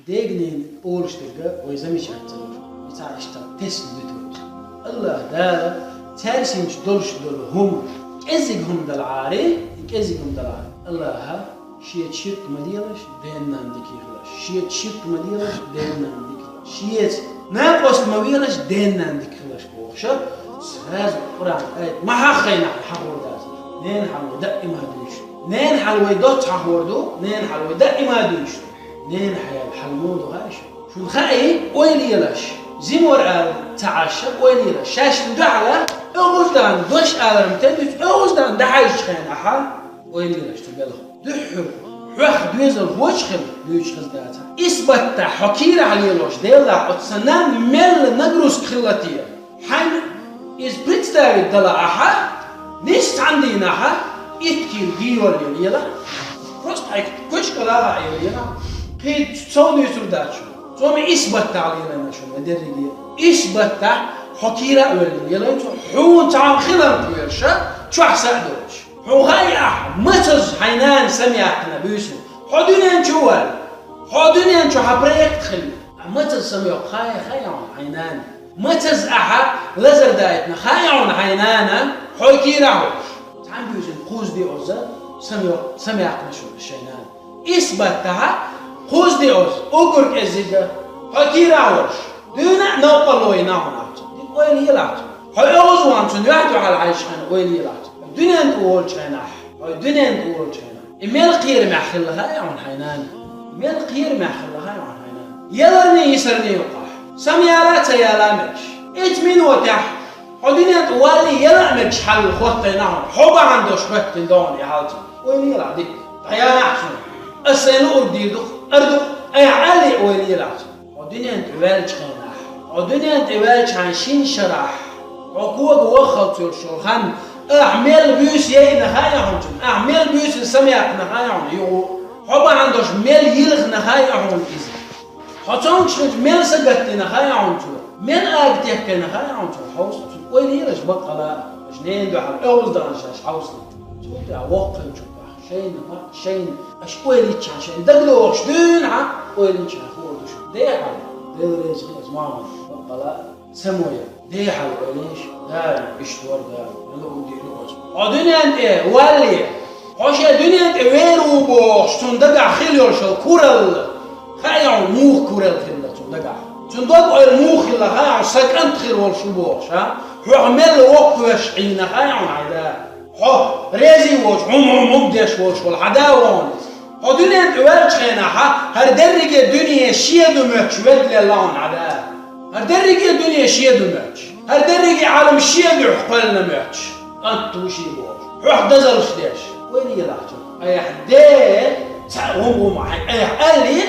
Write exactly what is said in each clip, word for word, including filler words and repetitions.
Дегнийн олуш дерг вай замечательно. Ицхьа иштта тесна диточ. Аллах Дала цаьршинчу долуш долу хӀума, кӀезиг хӀума далахьара, и кӀезиг хӀума далахьара. Аллаха шеца ширк ма делаш, денна дика хилаш. Шеца ширк ма делаш, денна дика хилаш. Шеца накъост ма велаш, денна дика хилаш бохуша. Сразу Къуръан аят ма хьаххайна хьахор дац. Ненан хьал вай даима дуьйцуш. Ненан хьал вай доцца хьахор ду, ненан хьал вай даима дуьйцуш. Ненан хьал, хьал муха ду хаьий шуна? Шуна хаьий, ойла елаш. Зимор ала ца Ӏаш, ойла елаш. Шаьшна дуьхьала, оьгӀуз дан дош аларма тедуьйцу, оьгӀуз дан дахьаьжчу хенахьа, ойла елаш цу белхан. Дуьххьара, хьох доьзал хӀоьчу хила, дуьйцуш хаза дацахь. Исбатта хьо кийрахь лелош, Делахь оцу сан нанна мелла нагрузка хилла те. Хьайна иза представить дала ахьа, нис цхьана дийнахьа, итт кийла гийор лела ела. Просто хьайга куьшкала а ела ела. Кхин цо дуьйцур дац шуна. Цо ма исбаттахь лелайна шуна, дерриге. Исбаттахь хьо кийра а вевлла лелайна цо, хьуна цхьа хилам кхоьруша, чохь са а доцуш. Хьуна хаьий ахьа, мацаза хьайн нана самаяккхина буьйсина. Хьо дуьнен чу ваьлла. Хьо дуьнен чу хьан проект хилла. Мацаза самайоккху хаьий хьуна хьайн нана. Мацаза ахьа лазар даийтина хаьий хьуна хьайн нана, хьо кийрахь волуш. Цхьана буьйсина кхуза де оза, самайоккху, самаяккхина шуна шайн нана. Исбаттахьа кхуза де оза, уггар кӀеззига, хьо кийрахь волуш. Дуьйна а новкъарло йина хьуна ахча. Дика ойла елахь цунна. Хьо оьгӀуз ван цунна юьхь-юьхьал хьаьжча хьайна ойла елахь цунна. Дуьнен тӀе волчу хенахь, хьо дуьнен тӀе волчу хенахь. И мел кхерамехь хилла хаьий хьуна хьайн нана? Мел кхерамехь хилла хаьий хьуна хьайн нана? Яларний, йисарний юкъахь. Самаяла а ца яла а мегаш. Итт минотехь хьо дуьнен тӀе валлий яла а мегаш хьал хӀоттайна хьуна. Хьо бахьана долуш хӀоьттина догӀу и хьал цунна. Ойла елахь дика. ДӀаялахь цунна. Ас сайн луург дийр ду-кх, ар ду-кх, айхьа алле ойла елахь цунна. Хьо дуьнен тӀе ваьллачу хенахь, хьо дуьнен тӀе ваьллачхьана шина шарахь, хьо кога ваххалц йолуш йолу хан, ахь мел буьйса яйна хаьий хьуна цунна, ахь мел буьйсина самаяккхина хаьий хьуна юха, хьо бахьана долуш мел йилхина хаьий хьуна иза. Хьо цомгуш хилча мел сагатдина хаьий хьуна цо, мел ага теттина хаьий хьуна цо, хьовса цунна ойла елаш баккъала, аша ненан дуьхьал оьгӀуз дахана шаьш хьовса. Цул тӀаьхьа воккха хилча Шайна, ма, шайна, аша ойла йиччхьана, шайна дагадогӀуш дуьйна хьан, ойла йиччхьана хуур ду шу. Дехьа, Дела реза хила иза, Мухьаммад, баккъала, самоя. Дехьа ойла йиш, Дала, иштта вара Дала, хьуна хӀун дийр ду оцу. Хьо дуьнен тӀе валле, хьо шен дуьнен тӀе вер ву бохуш, цунна дагахь хила йолуш йолу куралла. Хаьий хьуна муха куралла хилла цунна дагахь? Цунна дог-ойла муха хилла хаьий хьуна, сан кӀант хир волуш ву бохуш, а? Хьох мелла воккхавеш Ӏийна хаьий хьуна хьайн да? Хьо реза воцуш, хӀум-хӀум-хӀум деш волуш волу хьан да ву хьуна иза? Хьо дуьнен тӀе ваьллачу хенахь, хӀара дерриге дуьне шен ду моьттуш ведда лелла хьуна хьан да? ХӀара дерриге дуьне шен ду моьттуш, хӀара дерриге Ӏалам шен дуьхьа кхоьллина моьттуш, кӀант ву шен бохуш, хьох дозаллаш деш. Ойла елахь цунна. Айхьа де, цхьаъ хӀума-хӀума хьайн айхьа алле,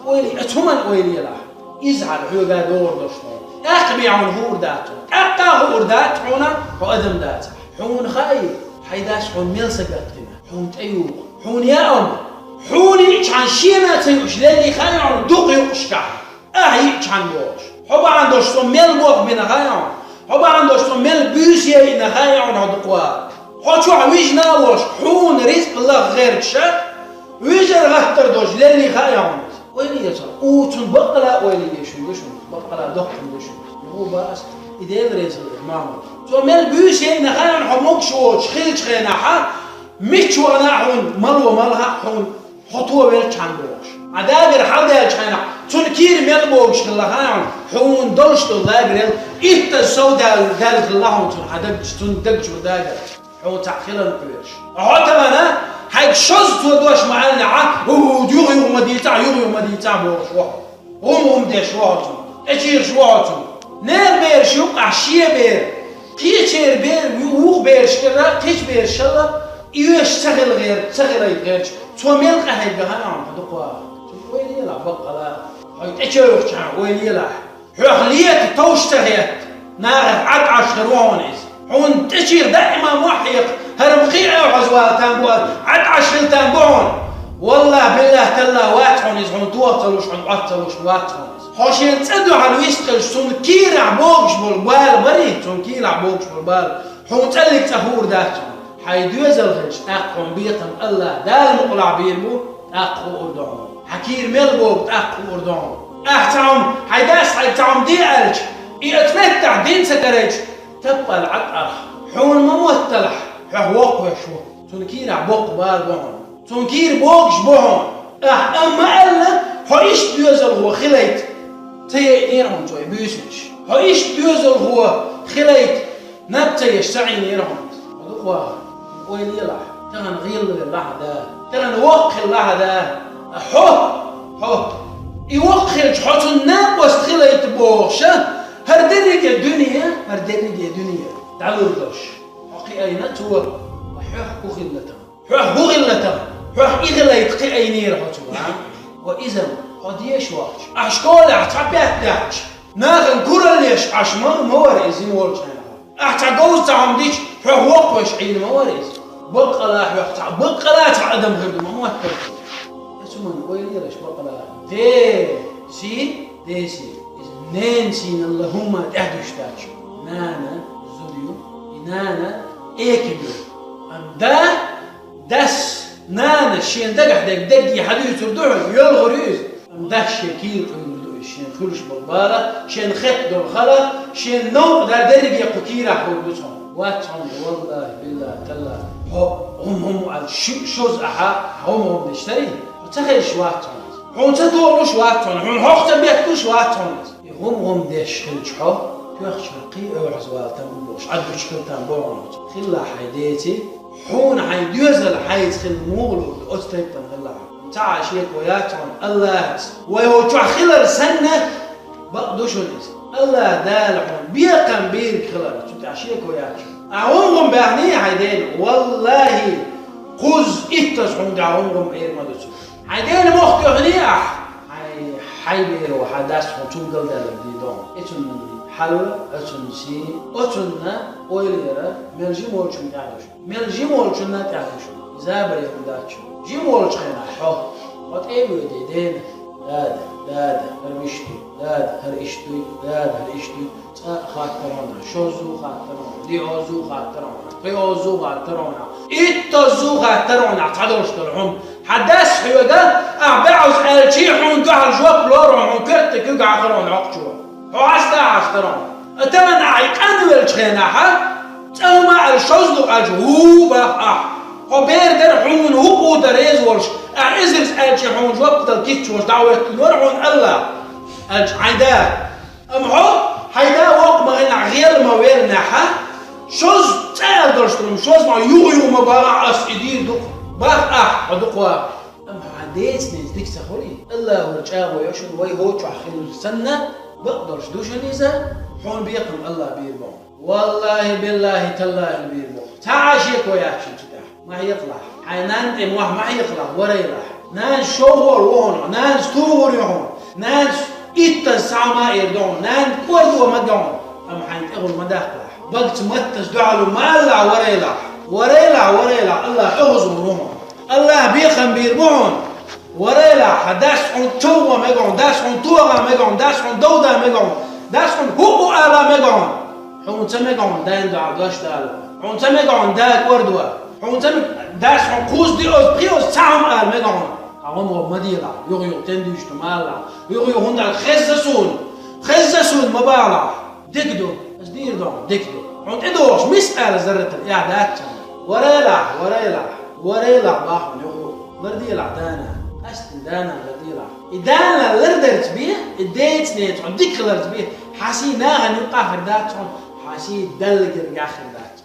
ойла, оцу хӀуманна ойла елахь. Иза хьан хьоьга догӀур долуш хьуна. ТӀаккха бен хьуна хуур дац хьуна. ТӀаккха а хуур дац хьуна, хьо адам дацахь. Хьуна хаьий, хьайн дас хьуна мел сагатдина, хьуна тӀеюкъу, хьуна яа хӀума. Хьуна йичхьана шена а ца юуш леллий хаьий хьуна дукха юкъашкахь, ахьа йичхьана бохуш. Хьо бахьана долуш со мел бохбина хаьий хьуна. Хьо бахьана долуш со мел буьйса яйина хаьий хьуна хьо дукха вала. Хьо чохь вижна а волуш, хьуна ризкъ лаха гӀерташ а, вижар гӀаттар долуш леллий хаьий хьуна иза. Ойла е цунна. У, цунна баккъала ойла е шуна ду шуна, баккъала доккхана ду шуна. Юха бац, и Дела реза хила, мама. Цо мел буьйса яйна хаьий хьуна хьо могуш воцуш хилчу хенахь, мичча вахана а хьуна, мало малха а хьуна, хьо товелчхьана бохуш. Хьан дагара хьалдаьллачу хенахь, цунна кийра мел богуш хилла хаьий хьуна, хьуна долуш долу лагарел иттаза сов даьлла, даьлла хилла хьуна цунна, хьан даг, цунна даг чуьра дагара. Хьуна цхьаъ хиларна кхоьруш. Хьо тахана, хьайга шозза цо дош ма аьллинехь, у, юха-юха ма дийцахь, юха-юха ма дийцахь бохуш ву хьо. ГӀум-гӀум деш ву хьо цунна. ТӀечийраш ву хьо цунна. Нехан бераш юкъахь шен бер, кхечеран бер, вукху берашкара, кхечу берашкара, и оьшуш ца хила гӀерта, ца хилийта гӀерташ, цо мел къахьегна хаьий хьуна хьо дукха вала. Цунна ойла елахь баккъала. Хьо тӀечевхча хьан ойла елахь. Хьох лета товш ца хетта, нахах Ӏад Ӏаш хир ву хьуна иза. Хьуна тӀечех даима мохь хьекха, хӀара-м кхин а Ӏехьоза вала там бу ала, Ӏад Ӏаш хила там бу хьуна. Валлахь, биллахь, таллахь, вац хьуна иза, хьуна тоха ца луш, хьуна Ӏад ца луш, вац хьуна иза. Хьо шен цӀа дуьхьал вист хилча, цунна кийрахь богуш болу бала барий, цунна кийрахь богуш болу бала, хьуна цӀаллиг цӀа хуур дац хьуна. Хьайн доьзал хилча, тӀаккха хьуна бекхам Аллах Дала мукъалахь бийр бу, тӀаккха хуур ду хьуна. Хьан кийра мел богу тӀаккха хуур ду хьуна. Ахь цхьа хӀума, хьайн дас хьайга цхьа хӀума де аьлча, и оцу меттехь дина ца карайча, таппал Ӏад арх. Хьуна ма мотталахь, хьох воккхавеш ву. Цунна кийрахь боккха бала бу хьуна. Цунна кийра богуш бу хьуна. Ахь амма аьлла, хьо иштта доьзалхо хилайта ца яйнера хьуна цо и буьйсанаш. Хьо иштта доьзалхо хилайта наб ца еш ца Ӏийнера хьуна. Хьо дукха ваха, ойла елахь, тахана гӀелвелла хьан да, тахана воккха хилла хьан да. Хьо, хьо, и воккха хилча, хьо цунна накъост хилайта бохуша, хӀара дерриге дуьне, хӀара дерриге дуьне дӀалур долуш. Хьо кхиайна цо, ва хьох хӀун хилла тахана? Хьох хӀун хилла тахана? Хьох и хилайта кхиайнера хьо цо, а? Ва иза-м, хьо деша вахча, ахь школехь цхьа пять даьхча, нахана куралла еш Ӏаш ма, ма вара иза, зина волчу хенахь. Ахь цхьа говза цхьа хӀума дича, хьох воккхавеш Ӏийна ма вара иза. Баккъала хьох цхьа, баккъала цхьа адам хир ду ма моттара. Аса хӀуманна ойла елаш баккъала. Деси, деси. Иза ненан сийналла хӀумма тӀаьхьа дуьстуш дац. Нана зуда ю, и нана эким ю. Амма да, дас, нана шен дагахь дерг дерриге хьадуьйцур ду хьуна, йоьлхур ю иза. Амма дас шен кийра Ӏуьйр ду иза, шен хуьлуш болу бала, шен хетта долу хала, шен новкъа дан дерриге кху кийрахь хӀума ду цхьа. Вац хьуна, валлахӀи, биллахӀи, таллахӀи, хьо хӀума-хӀума аьлла, шу-, шозза ахьа, хьо хӀума-хӀума деш дарий? Хьо ца хезаш вац хьуна иза. Хьуна ца тохалуш вац хьуна, хьуна хьох ца бетталуш вац хьуна иза. И хӀума-хӀума деш хилча хьо, тоьхча кхин а оьгӀаз вала там бу бохуш, Ӏад гучу хила там боху хьуна. Хилла хьайн деций, хьуна хьайн доьзал хьайца хила муха лур ду, оцу тайпана хилла хьо. Ца Ӏа шеко яц хьуна, АллахӀаца. Вай хӀокху чохь хилар санна, бакъ ду шуна иза. АллахӀ Дала хьуна бекхам бийриг хилар, цу тӀехь шеко яц шуна. Ахь хӀума-хӀума баьхний хьайн дена, валлахӀи, кхузза иттаза хьуна тӀехь хӀума-хӀума Ӏер ма ду цо. Хьайн дена мохк тоьхний ахь? Хьайн, хьайн беро, хьан дас хьуна цунна галдаьлларг дийр ду хьуна. И цуьнан хьал, оцунна сий, оцунна ойла яра, мел жима волчунна тӀехь ду шуна. Мел жима волчунна тӀехь ду шуна. Забаре хӀума дац шуна. Жима волчу хенахь хьо, хьо тӀе а воьдий дена: «Дада, дада, хӀара виш дуй, дада, хӀара иштта дуй, дада, хӀара иштта дуй». Цкъа а хаттар хьуна, шозза а хаттар хьуна, диъазза а хаттар хьуна, кхиозза а хаттар хьуна, иттазза а хаттар хьуна, цхьа долуш долу хьуна. Хьан дас хьоьга, ахь бӀозза аьлчий, хьуна дуьхьал жоп лору хьуна, коьрта куьг хьахар хьуна хьокхучо. Хьо хьаста хьахтар хьуна. Тахана ахь къанвеллачу хенахь, цкъа хӀума аьлла шозза ду аьлча, ву бах ахь. Хьо бер дара хьуна хӀуъу дан реза волуш, ахь эзарза аьлчий хьуна жоп дала кийча волуш дӀахӀоьттина вара хьуна АллахӀ, аьлча хьайн да. Амма хьо, хьайн да воккха ма хилахь, гӀел ма веллинехь, шозза цӀе аьлла долуш ду, шозза ма юха-юха ма бахахь, ас и дийр ду-кх, бах ахь, хьо дукха ваха. Амма хьан деца-неца дика ца хуьлий? АллахӀа чӀагӀо йо шуна, вай хӀокху чохь хилар санна, бакъ долуш ду шуна иза, хьуна бекхам АллахӀа бийр бу. ВаллахӀи, биллахӀи, таллахӀи, бийр бу. Ца Ӏа шеко яц шуна цу тӀехь. Ма хьекхалахь. Хьайн нанна тӀе мохь ма хьекхалахь, варайлахь. Нанас шовхор ву хьуна, нанас тугӀур ю хьуна, нанас иттаза схьа ма эр ду хьуна, нанна кӀордо ма ду хьуна, амма хьайна тӀехула ма даккхалахь. Багца маттаза дуьхьал ву ма алалахь, варайлахь. Варайлахь, варайлахь, АллахӀ тӀехузур ву хьуна. АллахӀ бекхам бийр бу хьуна. Варайлахь, хьан дас хьуна човха мега хьуна, дас хьуна тоха мега хьуна, дас хьуна довда мега хьуна, дас хьуна хӀуъу ала мега хьуна. Хьуна ца мега хьуна дайна дуьхьал дош дала. Хьуна ца мега хьуна да кӀордо. Хьуна ца мега дас хьуна кхузза, диъазза, пхиозза цхьа хӀума ала мега хьуна. Хьан гӀум-гӀум ма делахь, юха-юха тен дуьйцуш ду ма алалахь. Юха-юха хӀунда аьлча хезза суна. Хезза суна ма бахалахь. Дика ду. Ас дийр ду хьуна, дика ду. Хьуна тӀедогӀуш мис ала зарратал эхь дац хьуна. Варайлахь, варайлахь, варайлахь бах хьуна юха. Ларделахь дана. Къаьсттина дана ларделахь. И дана лардарца бен, и деца-неца хьо дика хиларца бен, хьан сий нахана юккъахь хир дац хьуна, хьан сий Далла гергахь хир дац.